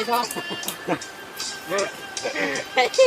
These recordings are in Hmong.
Yog Vauj Ci.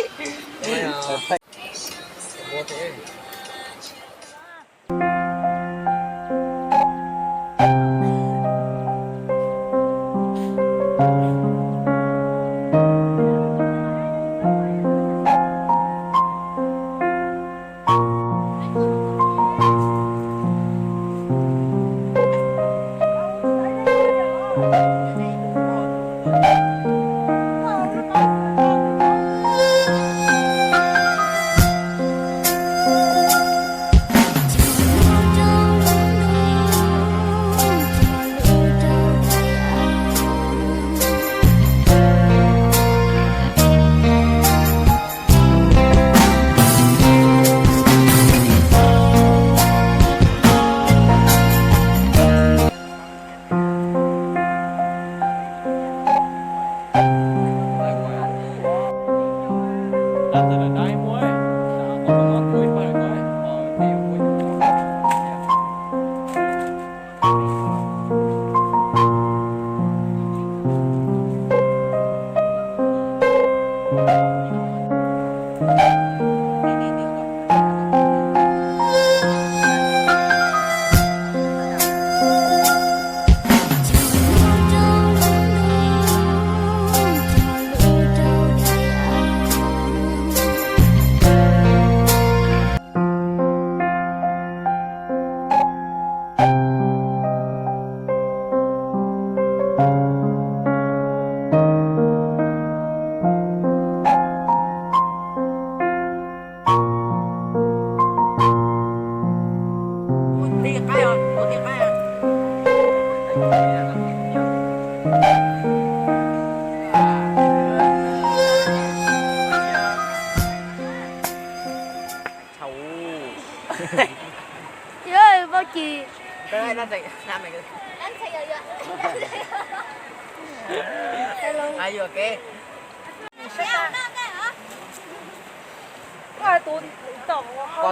Tus no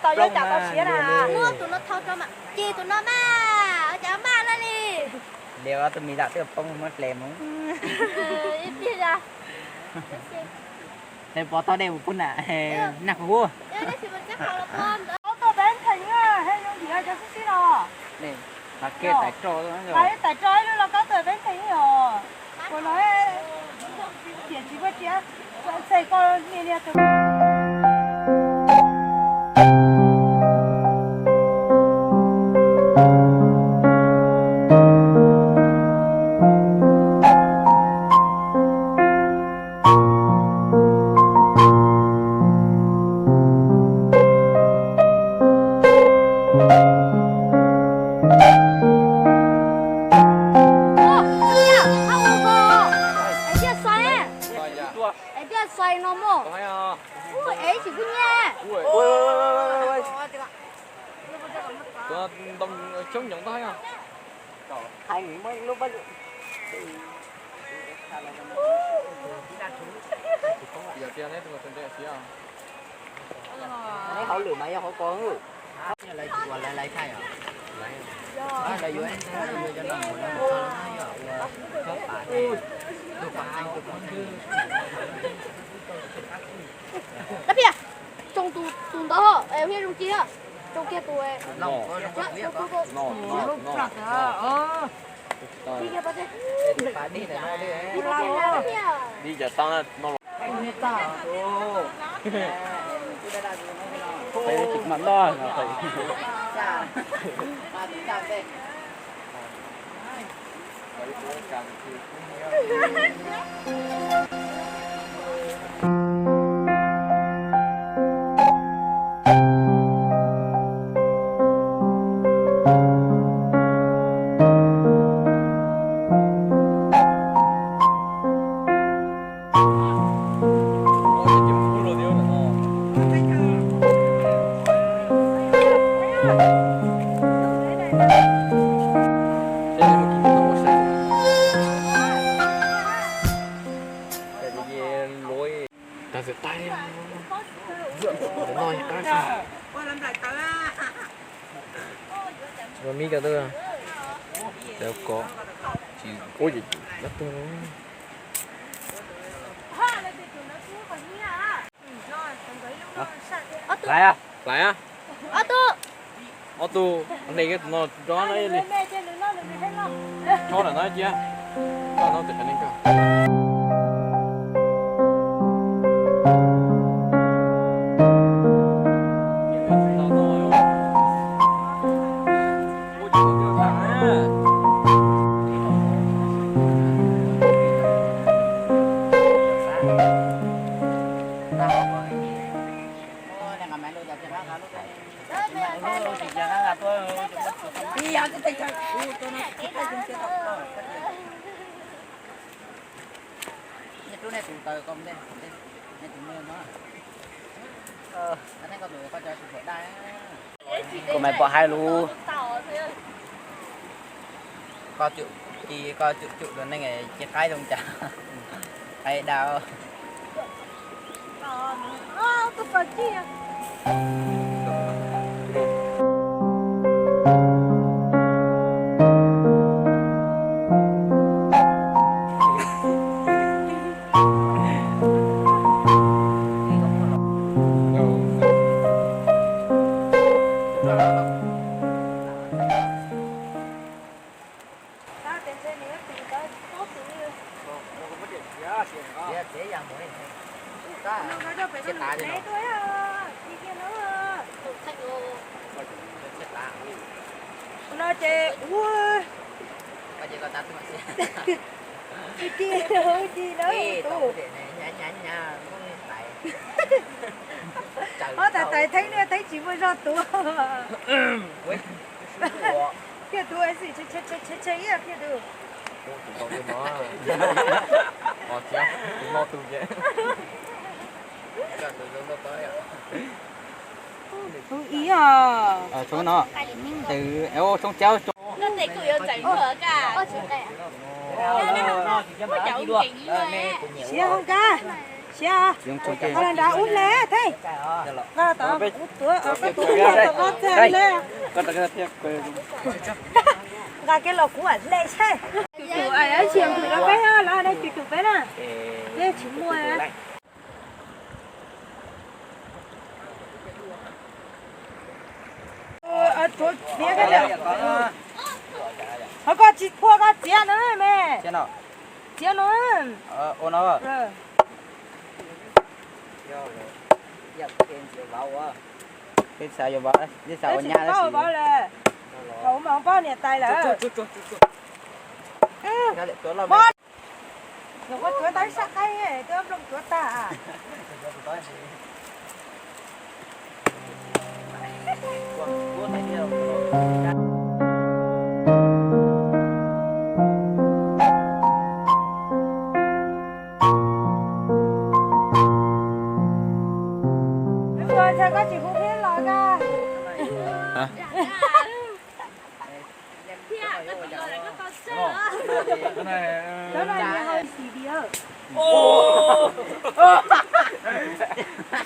thau rau mas ces tus no mas, ua cas maj lawm li. Liam tus me dam twb poob muab dle mus. Ib pliag. Pov tau dej mus pub na, nag kuv kuv. Tuaj peb ntxhais, he zoo ntiav cov xib xib no. Tais roj, tais roj ib lub lauj kaub tuaj peb ntxhais os. Kuv no tiam tsis muaj tsiaj, txhais koj niaj niaj tus. Es tiaj xais no mog. Ub, es tsis kuj nyiam. Neb hauj lwm mas yog qhov ko. Lawv tus uas lawv laiv thaij os. Lawv yuav, lawv yuav cov no mus, lawv mus txog lawv yog ua txhob pav, tus pav txeeb tus pav txeeb. Dab pia, tsoo tus ntawd, thiaj zoo ci, tsoo kiag tus. Tag xwm tag li, no qab xwb. Ua mib cov twb, cov ko, tsis ua dab tuag. Hlais, hlais. Ob tug, hle tus no rov no li. Tso lam no cia. Kuv mas pom hais lus. Koj tsum, koj tsum tsum rau neeg cia qaib zoo cas, qaib dab. No ces ua, ci ci na tus. Ob tais tais theeb niaj theeb tsis muaj zog tuav. Thiaj tus es xwm tshee tshee ib yam thiaj tus. Tus ib os. Tshoob no, tus, tshoob cawb. Siav hauv nkav, siav, nqa los nrad ub hle theej. Nqa los tom ub tuav, koj tuav ub los tom koj txag hle. Nqa kiag los kuv mam hle saib. Tus tus, ib txhia tus rau peb, lawv hais tias tus tus peb na, peb tsis muaj. Ho koj tsis phua koj txiav no me. Txiav no. Peb xav yuav vauv, peb xav ua nyab tab sis vauv lawm, vauv mas poj niam tais lawm. Nyuam qhuav tuav tau ib sab qaib, twb nplooj tuav tag. Ntshai koj tsis hu peb los koj. Cov no nyias hau xis diav.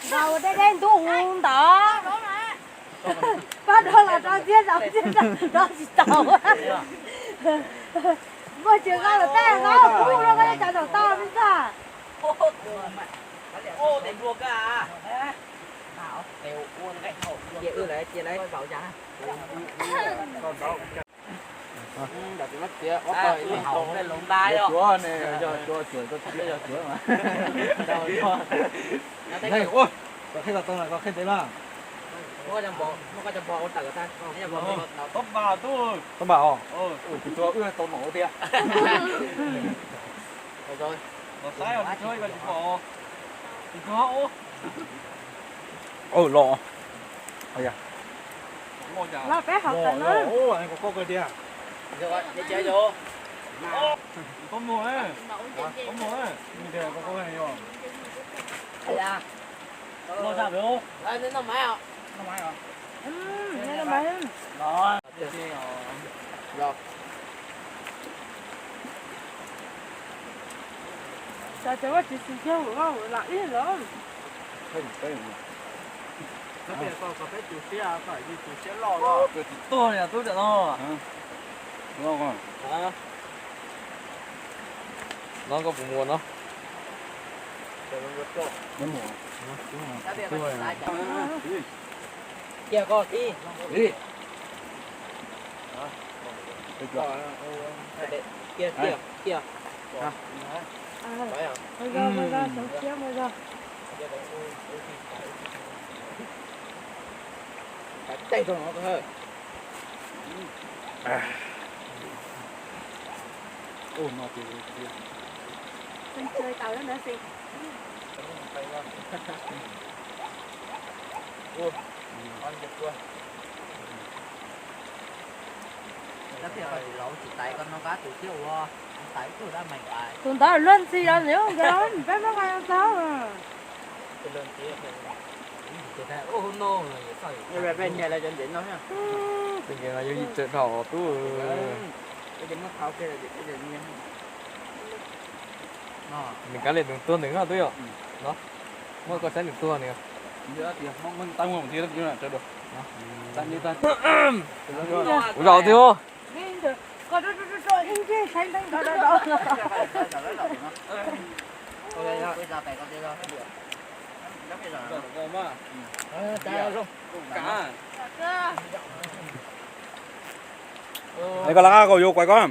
Nkaus deb deb ntuj hu ntawd. Pab rov los rau txiab zaum txiab zaum rov tsis tau. Muaj tsis nqa los tej nqa kub rau koj cov zaum tau peb txaj. Yog cuav ne, yog cuav, cuav, yog cuav mas. Koj qhib los tau, koj qhib ntev mas. Tau npam os, kuv tsuas wb tau nom tiag. Los peb hauv tas na. Xav tias koj tsis xis kiag hauv vaj hauv lam ib lawm. Peb tus siab, peb tus siab loj, tus tsis tuag li tub tam no. No koj puas mus no? Kiag koj tib. Kiag, kiag, kiag. Ua no ces, ua no ces, tus ntawd luag ntxhi los ntxhi ua nkawd los peb muab nqa tau. Nws kav liam tus tuag ntawm no twb yog, no, muab koj saib nws tuag nws. Ua zaum twg. Koj lab koj yuav kuais koj.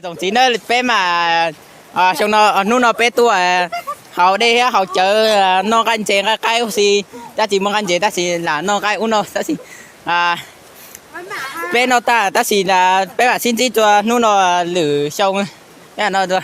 Tsoom txiv na, peb mas xyoo no, hnub no peb tuaj haus dej thiab haus cawv, noj nqaij ntses nqaij qaib ub si, tab sis muaj nqaij ntses tab sis lam noj nqaij ub no tab sis peb noj tag tab sis peb mam sib ntsib dua hnub no lwm xyoo no dua.